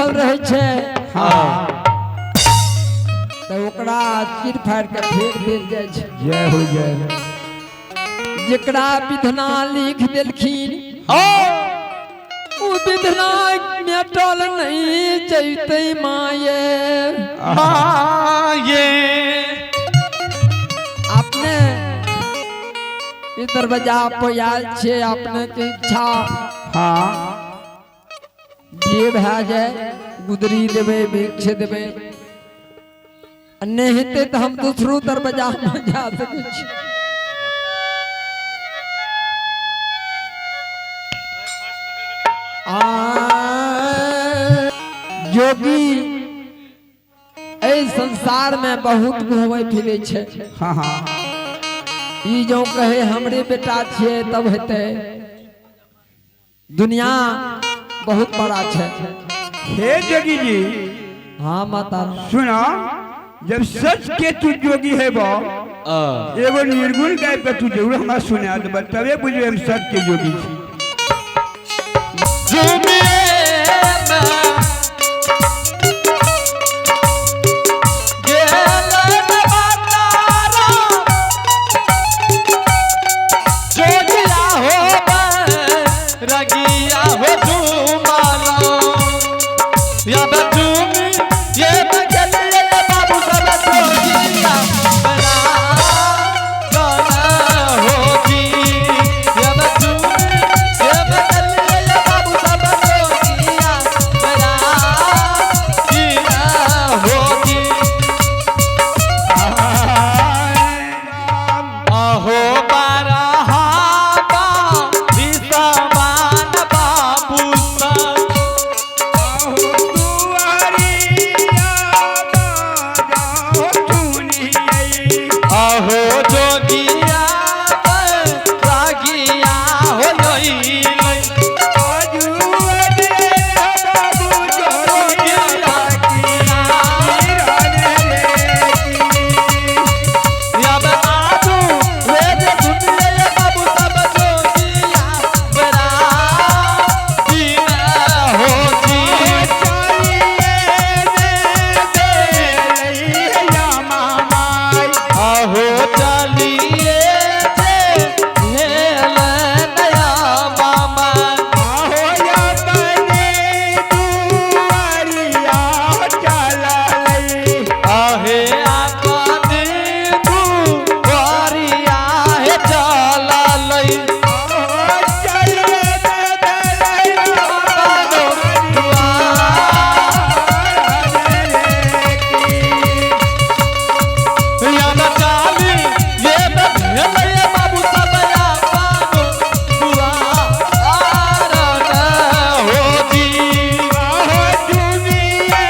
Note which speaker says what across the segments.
Speaker 1: बैठल रहै छै
Speaker 2: हाँ।
Speaker 1: तऽ ओकरा चीर फाड़ि के फेंक देल जाइ छै।
Speaker 2: जय हो, जय हो।
Speaker 1: जेकरा विधना लिख देलखिन ओ विधना मेटल नहीं जैतै माये।
Speaker 3: माये।
Speaker 1: अपने ई दरवाजा पर आयल छियै, अपने के इच्छा जे भए जाय, गुदरी देबै, वृक्ष देबै, आ नहि हेतै तऽ हम दोसरो दरवाजा मे जा सकै छी। आ जोगी एहि संसार में बहुत घूमै फिरै छै।
Speaker 2: हाँ हाँ
Speaker 1: ई जो कहे हमरे बेटा छियै तब हेतै। दुनिया बहुत बड़ा छै।
Speaker 2: हे जोगी जी।
Speaker 1: हाँ माता।
Speaker 2: सुना, जब सच के तू जोगी है बा, एगो निर्गुण गाय पे तू जरूर हमरा सुना देबा, तबे बुझबे हम सच के जोगी छी।
Speaker 3: झूमिए में गेल बतारा, जोगिया हो रगिया हो झूमाला या बचूमी ये बगलिए बाबू सब जोगिया बना गाना होगी या बचूमी ये बगलिए बाबू सब जोगिया बना जीना होगी। अहो बारहा बा विसमान बाबू सा।
Speaker 2: आहो दुआरिया बाजाओ सुनियै।
Speaker 3: अहो जोगिया रागिया हो लई।
Speaker 2: आजू रे बाबू जोगिया की रे की।
Speaker 3: अब आजू वेद दुनिया बाबू सब जोगिया बरा जीना होगी।
Speaker 2: चलिए दे दे मामाई।
Speaker 3: अहो चलिए जे हेल नया मामा।
Speaker 2: आहो अपने दुआरिया चललै।
Speaker 3: आहे आपने दुआरिया हे चललै।
Speaker 2: आहो चलिए दे दे
Speaker 3: बाबो दुआर या बचाली ये भेलै बाबू सब आपनो दुआर न होगी।
Speaker 2: आहो दुनिया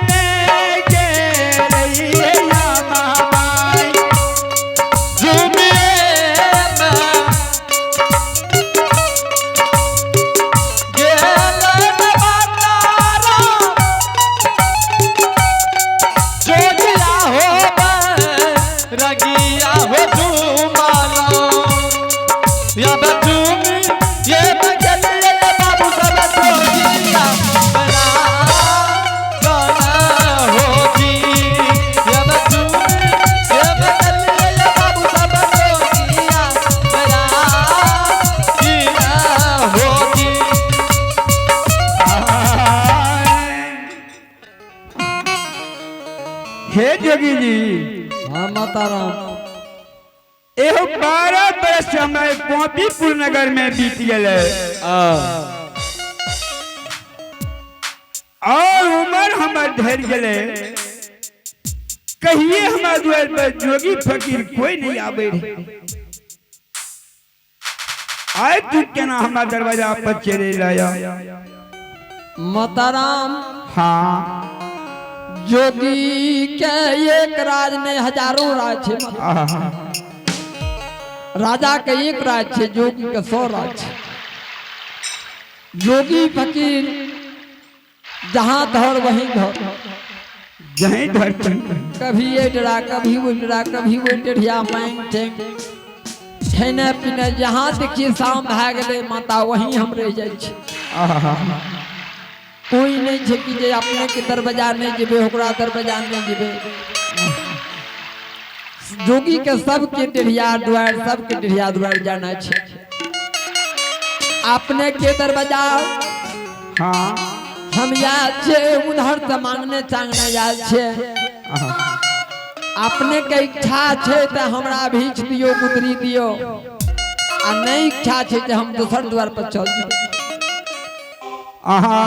Speaker 2: में के रहिया मामाई।
Speaker 3: झूमिए में गेल बतारा, जोगिया हो रगिया हो झूमाला या बचूमी ये बगलिए बाबू सब जोगिया बना गाना होगी या बचूमी ये बगलिए बाबू सब जोगिया बना जीना होगी।
Speaker 2: हे जोगी जी।
Speaker 1: हाँ माता राम।
Speaker 2: एहो 12 बरस समय गोपीपुर नगर में बीत गए और उम्र हमर ढेर गए, कहिए हमार द्वार पर जोगी फकीर कोई नहीं आवे रहे। आए तू केना हमार दरवाजा पर चले लाया?
Speaker 1: माता राम।
Speaker 2: हाँ।
Speaker 1: जोगी के एक राज नहीं, हजारों राज छै।
Speaker 2: आहा।
Speaker 1: राजा के एक राज छै, जोगी के 100 राज छै। जोगी फकीर जहाँ धर वहीं धर।
Speaker 2: जहीं धरती।
Speaker 1: कभी ये डरा, कभी वो डरा, कभी वो डरिया मांग टेंग खेने पीने जहाँ देखिए शाम भए गेलै माता, वहीं हम रह जाइ छी।
Speaker 2: आहा।
Speaker 1: कोई नहीं छे कि जे अपने के दरवाजा नहीं जेबे ओकरा दरवाजा नहीं जेबे। जोगी के सबके डेढ़िया दुआर, सबके डेढ़िया दुआर जाना छे। अपने के दरवाजा
Speaker 2: हाँ
Speaker 1: हम याद छे, उधर से मांगने चांगने याद छे। अपने के इच्छा छे तो हमरा भीच दियो, गुदरी दियो, आ नहीं इच्छा छे तो हम दोसर द्वार पर चल जाओ।
Speaker 2: आहा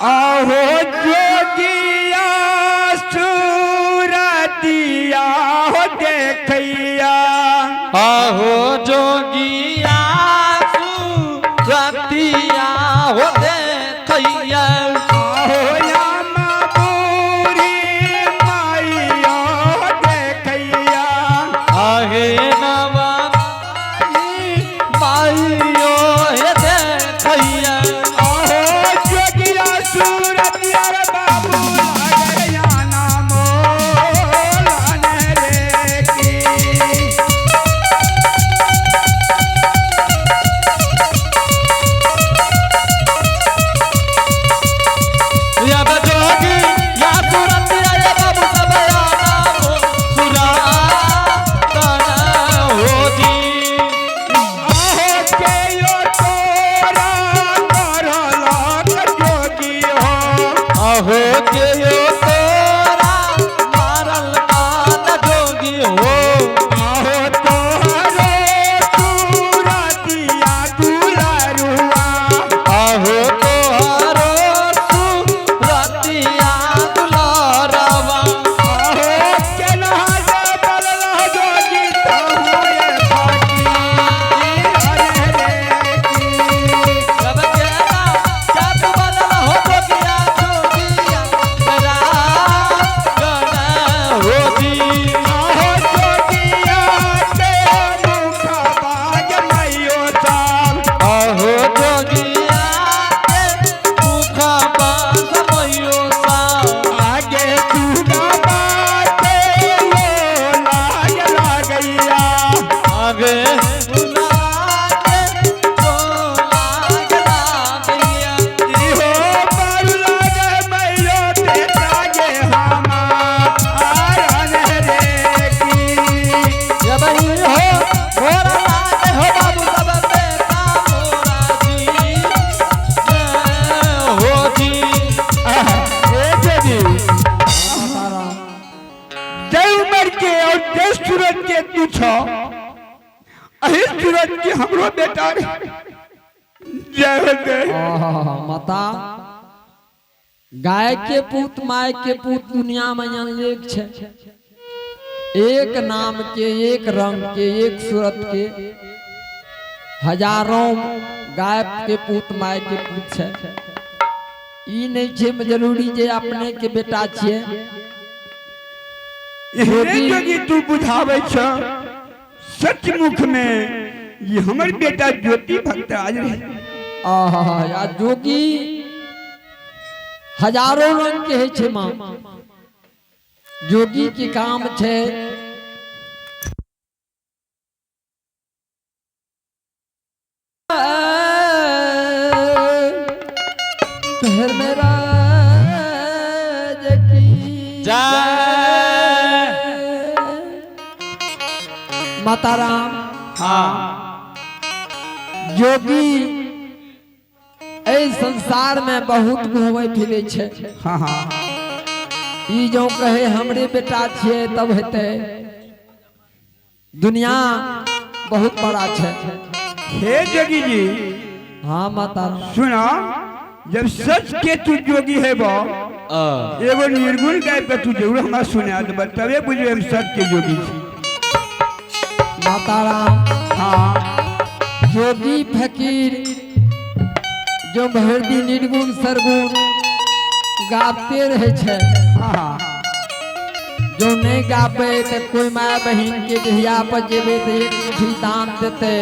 Speaker 2: आहो जोगिया सूरतिया हो देखैया।
Speaker 3: आहो जोगिया सुरतिया हो देखैया।
Speaker 2: आहो यामा बूढ़ी माइया हो देखैया।
Speaker 3: आहे नवा माइयो हे देखैया।
Speaker 2: आहो जोगिया सूरतिया रे बाबू लागैया नाम रे की।
Speaker 3: या जोगी या सुरतिया ये बाबू सब नामो सुरातन हो जी।
Speaker 2: आहो के यो तोरा करलक जोगी हो।
Speaker 3: अहो के यो तोरा मारल कान जोगी हो।
Speaker 2: आहो तोहरे सूरतिया दुलारुआ।
Speaker 3: अहो तोहरो सुरतिया दुलारवा।
Speaker 2: आहो केना जे बदल जोगी तहुए फकीर रे की।
Speaker 3: जब केना जादू बदल हो जोगिया जोगिया रागण हो जी।
Speaker 2: आहो जोगिया के मुख बाग मैयो साम।
Speaker 3: अहो जोगिया के मुख बास मयो सा।
Speaker 2: आगे तू बाटे लो लाग लागैया।
Speaker 3: आगे लागे तो लाग लागैया।
Speaker 2: इहो पर लागे मैयो ते लागे हमार रे की।
Speaker 3: जब ही हो मोरा लागे हो बाबू सब बेटा मोरा जी हो जी।
Speaker 2: हे जोगी, जय उमर के और जय सूरज के तू छो, अही सूरज के हमरो बेटा रे। जय हो जय।
Speaker 1: आहा, माता गाय के पूत my के पूत दुनिया में अनेक छे। एक नाम के, एक रंग के, एक सूरत के हजारों गाय के पूत my के पूत छे। ई नहीं छे जरूरी जे अपने के बेटा छिए।
Speaker 2: एहने जोगी तू बुझावे छ सचमुख में ये हमर बेटा ज्योति भक्त आज रे।
Speaker 1: आहा, आ जोगी हजारों रंग के है छे माँ। जोगी के काम छे धर्मराज की
Speaker 3: जय।
Speaker 1: माता राम।
Speaker 2: हाँ
Speaker 1: जोगी एहि संसार में बहुत घूमे फिरे छे।
Speaker 2: हाँ हाँ
Speaker 1: ई जो कहे हमरे बेटा छिए तब हेतै। दुनिया बहुत बड़ा छे।
Speaker 2: हे जोगी जी।
Speaker 1: हाँ माता राम।
Speaker 2: सुना, जब सच के तू जोगी है बो, एगो निर्गुण गाय के तू जरूर हमरा सुना देब, तबे बुझबे हम सच के जोगी छी।
Speaker 1: माता राम।
Speaker 2: हाँ
Speaker 1: जोगी फकीर जो भरि दिन निर्गुण सरगुण गाते रहे छे।
Speaker 2: हाँ हाँ
Speaker 1: जो नहीं गाबे तो कोई माय बहिन के ढिया पर जेबे तो एक मुट्ठी दान देते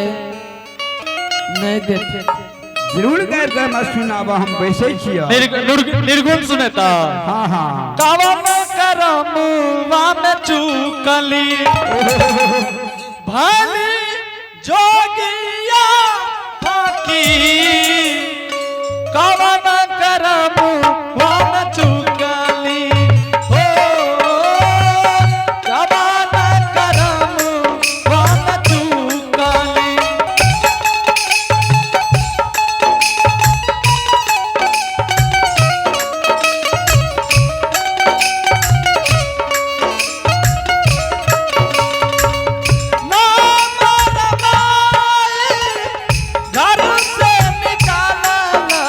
Speaker 1: नहीं देते।
Speaker 2: जरूर गाय के हमरा सुनाब, हम बैसे छियै।
Speaker 3: निर्गुण सुनेता।
Speaker 2: हाँ हाँ
Speaker 3: कावन करम में चूकली भली जोगिया। की कवन करम वान चुकली हो, कवन करम वान चुकली। नाम रमाए घर से निकालना,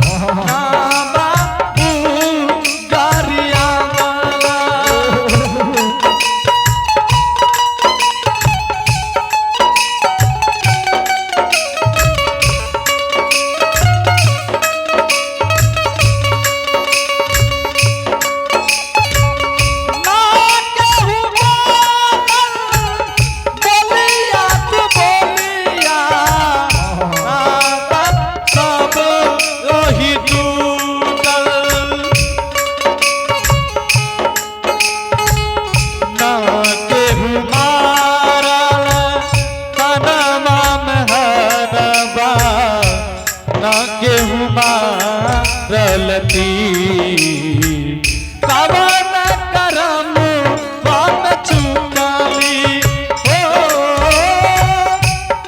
Speaker 3: नाम गरिया वाला। ना केहू बोलल, बोलिया तू बोलिया, ना सब ओही टूटल। ना केहू मारल तनमा में हरबा, ना केहू मारल तीर। कवन करम वान चुकली हो,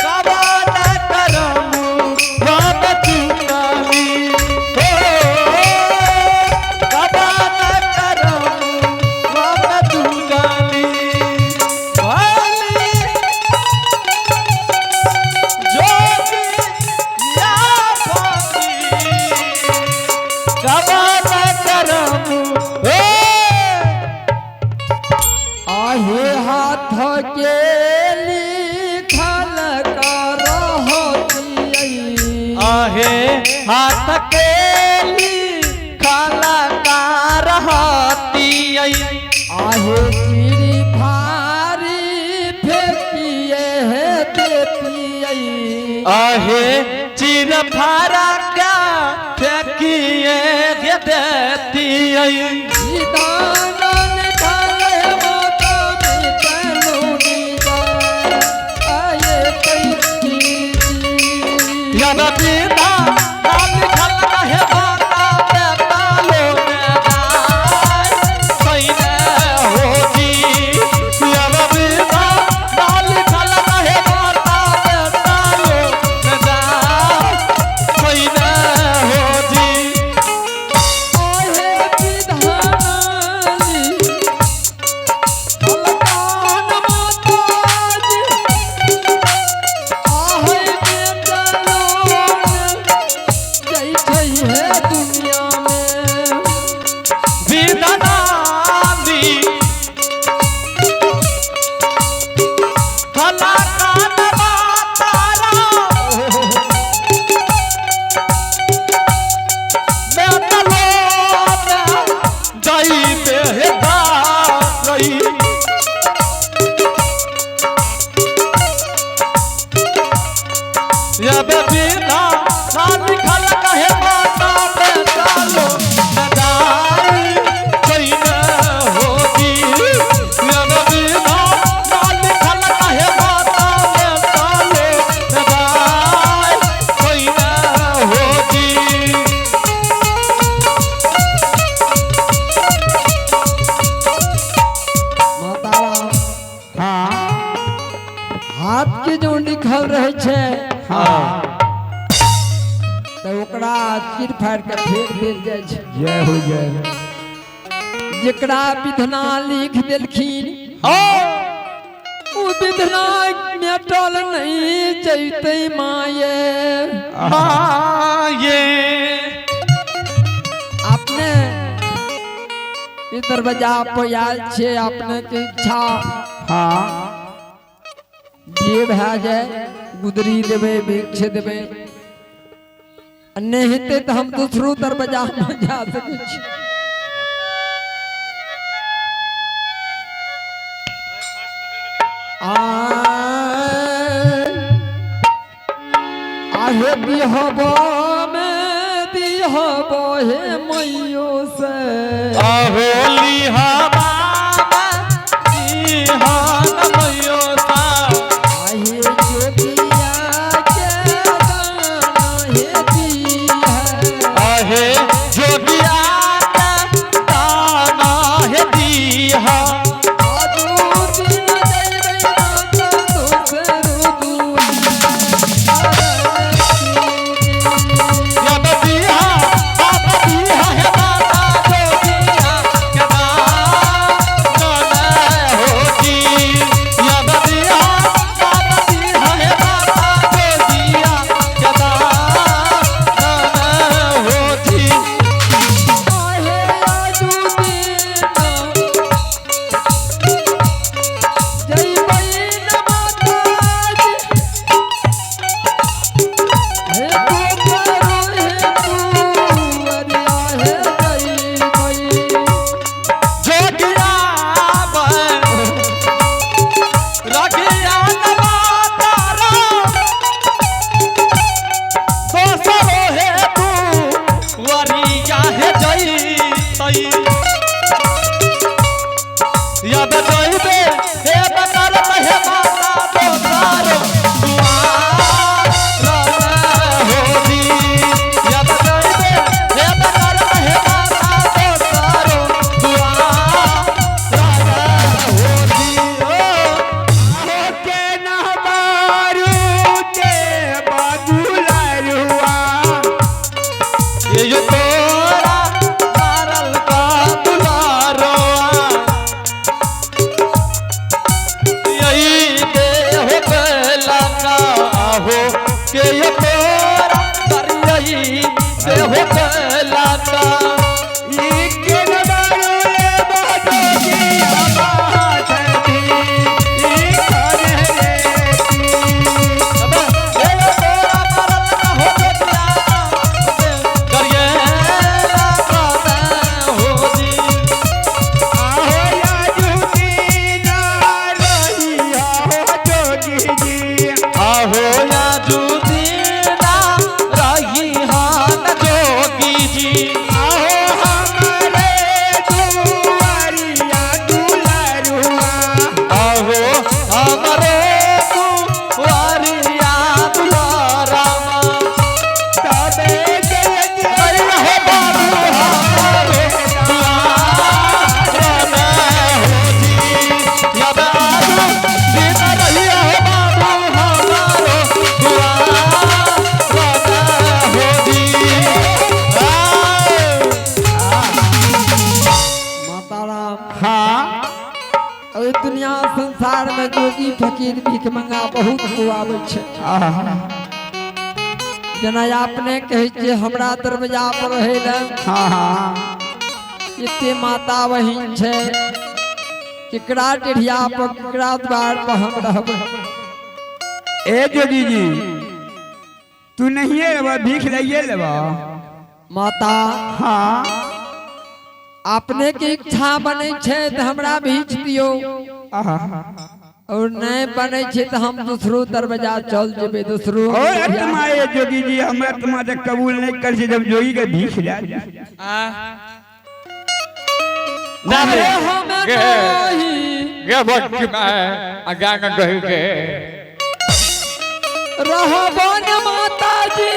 Speaker 3: कवन करम वान चुकली हो, कवन करम वान चुकली। भली जोगिया फकीर, कवन करम हो।
Speaker 1: आहे हाथ के लिखल करहतियै।
Speaker 3: आहे हाथ के लिखल कारहतियै।
Speaker 1: आहे चिरी फारी फेंकिए हे देतियै।
Speaker 3: आहे चिर फारा का फेंकिए के देतियै।
Speaker 1: दानन धन माता बितलुनी आये कैती जी।
Speaker 3: यद पिता लिखल रहे माता बेटा लोग सैने होती। यद पिता लिखल रहे माता बेटा लोग सैने होती।
Speaker 1: आहे विधानी कलकान माताजी, आहे बेटलोन जय जय है दुनिया में।
Speaker 3: विधनाली कलाकार तारा मैं तलो जाई बेहदा रही। ये बेबीना ना लिखल कहे माता बेटा लो नदाई कोई न होती। ये बेबीना ना लिखल कहे माता बेटा लो नदाई कोई न होती।
Speaker 1: माता राम
Speaker 2: हाँ
Speaker 1: हाथ के जो लिखल रहे छे
Speaker 2: हाँ
Speaker 1: तो ओकरा चीर फाड़ के फेंक देल जाय छे।
Speaker 2: जय हो जय हो।
Speaker 1: जेकरा विधना लिख देलखिन उ विधना मेटल नहीं जैते माये।
Speaker 3: माये
Speaker 1: अपने ई दरवाजा पर आयल छे, अपने के इच्छा
Speaker 2: हाँ
Speaker 1: जे भए जाय गुदरी देबै भिक्ष देबै, आ नहि हेतै तऽ हम दोसरो दरवाजा मे जा सकै छी। आहे दिहबो में दिहबो हे मैयो से।
Speaker 3: आहोली हवा मयो सा।
Speaker 1: आहे जोगिया के दान
Speaker 2: हाँ।
Speaker 1: ओहि दुनिया संसार में जोगी फकीर भीख मंगा बहुत को आबै छै।
Speaker 2: आहा।
Speaker 1: जेना अपने कहै छियै हमरा दरवाजा पर रहै लए,
Speaker 2: हाँ हाँ
Speaker 1: एते माता बहिन छै, केकरा डेढ़िया पर केकरा द्वार पर हम रहबै?
Speaker 2: ए जोगी जी, तू नहीं लेबा, भीख लइए लेबा?
Speaker 1: माता,
Speaker 2: हाँ।
Speaker 1: अपने के इच्छा बनै छै तऽ हमरा भीख दियौ,
Speaker 2: आहा।
Speaker 1: और नहीं बनै छै तऽ हम दूसरो दरवाजा चल जेबै, दूसरो।
Speaker 2: और आत्मा, ए जोगी जी, हम आत्मा से कबूल नहीं कर छे जब जोगी के भीख ले।
Speaker 1: अरे हम नहीं
Speaker 4: गे बच्ची मैं अज्ञान कही के
Speaker 1: रहबन माता जी,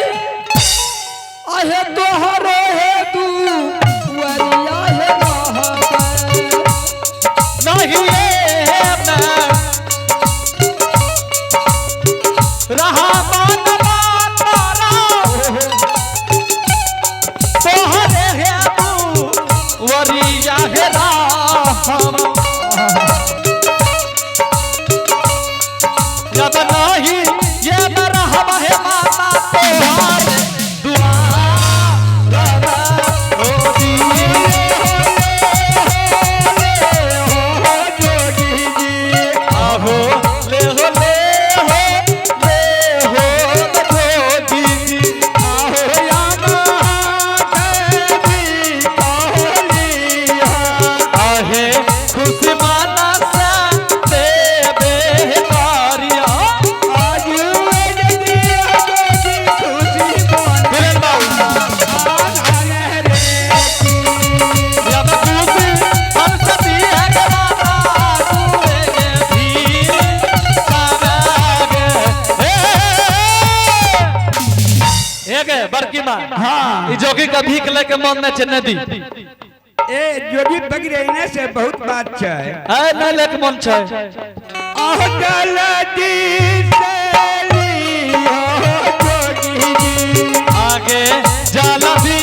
Speaker 1: आहे तोहरो हे तू वरिया हे रहबन।
Speaker 3: नहीं ये मैं रहा मान माता तोहरे हे तू वरिया हे राम, जब नहीं ये मैं रहब हे माता तोहरे दुआर ओ दिए।
Speaker 2: जोगी जी।
Speaker 3: आहो ले हो ले हो ले हो जोगी जी।
Speaker 2: आहो यामा देवी कहलिया।
Speaker 3: आहे खुश माना से देवे तारिया।
Speaker 2: आज जोगी खुशी बन
Speaker 3: मिलन बाबू।
Speaker 2: आन रे।
Speaker 3: जब खुशी हम सती है के माता तुए के भी सावेगे। हे हे गे बड़की माँ।
Speaker 2: हाँ।
Speaker 3: ई जोगी का भीख लेके मन न छै नदी।
Speaker 2: ए जोगी पकड़ने से बहुत बात छै।
Speaker 3: है नहीं लेके मन छै।
Speaker 2: आह जल्दी से लियो जोगी जी।
Speaker 3: आगे जलदी।